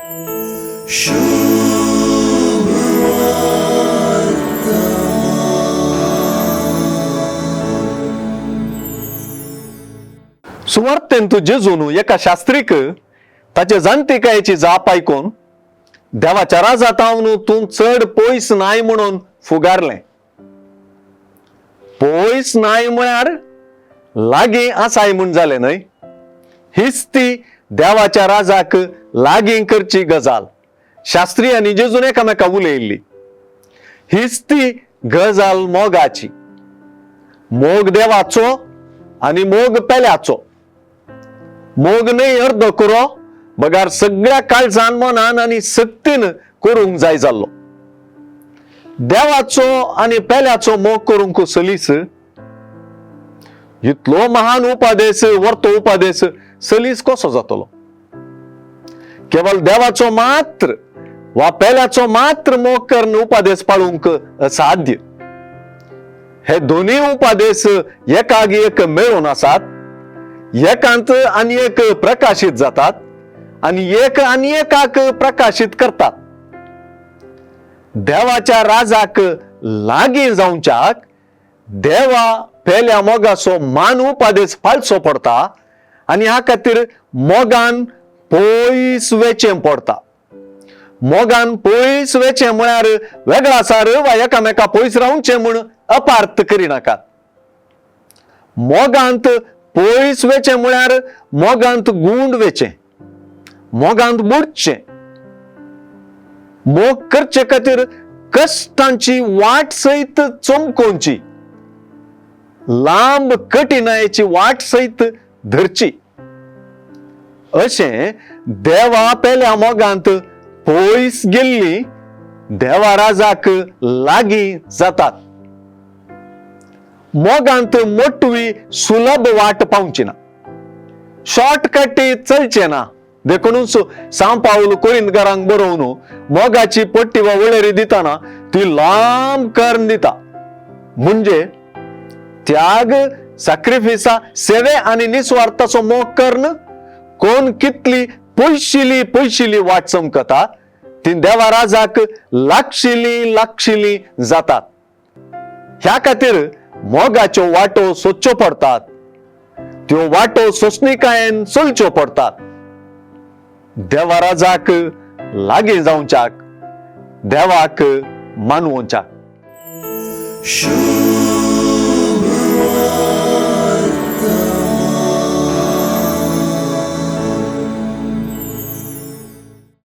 सुवार्तेंत जेजून एका शास्त्रीक ताचे जाणतिकायेची जाप आयकून देवाच्या राजातावन तूं चड पयस नाय म्हणून फुगारलें. पयस नाय म्हळ्यार लागीं आसाय म्हूण जालें न्हय. हीच ती देवाच्या राजाक लागीं करची गजाल शास्त्री आनी जेजून एकामेका उलयल्ली. हीच ती गजाल मोगाची, मोग देवाचो आनी मोग पेल्याचो. मोग न्हय अर्दो कुरो बगार सगळ्या काळजान मनान आनी सक्तीन करूंक जाय जाल्लो. देवाचो आनी पेल्याचो मोग करूंक सलीस इतलो महान उपादेस, वर्तो उपादेस सलीस कसो जातलो? केवल देवाचो मात्र वा पेल्याचो मात्र मोग करून उपादेस पाळूंक असाध्य. हे दोनूय उपादेस एकाग एक मेळून आसात, एकांत आनी एक प्रकाशीत जातात आनी एक आनी एकाक प्रकाशीत करतात. देवाच्या राजाक लागीं जावच्याक देवा पेल्या मोगाचो मान उपादेस पाळचो पडटा आनी ह्या खातीर मोगान पयस वेचें पडटा. मोगान पयस वेचें म्हळ्यार वेगळासार वा एकामेका पयस रावचें म्हूण अपार्थ करिनाकात. मोगांत पयस वेचें म्हळ्यार मोगांत गूंड वेचें, मोगांत बुडचें. मोग करचे खातीर कश्टांची वाट सयत चमकोवची, लांब कठिणायेची वाट सयत धरची. अशें देवा पेल्या मोगांत पयस गेल्ली देवा राजाक लागीं जातात. मोगांत मोटवी सुलभ वाट पावची ना, शॉर्टकट चलचें ना. देखूनच सांव पावल कोरिंदकारांक बरोवन मोगाची पट्टी वा वळेरी दितना ती लांब करून दिता. म्हणजे त्याग, साक्रिफिसा, सेवे आनी निस्वार्थाचो मोग करून कोण कितली पयशिली पयशिली वाट चमकता ती देवा राजाक लागशिली लागशिली जातात. ह्या खातीर मोगाच्यो वाटो सोदच्यो पडटात, त्यो वाटो सोंसणीकायेन चलच्यो पडटात. देवा राजाक लागीं जावच्याक, देवाक मानवोवच्याक. शुभ.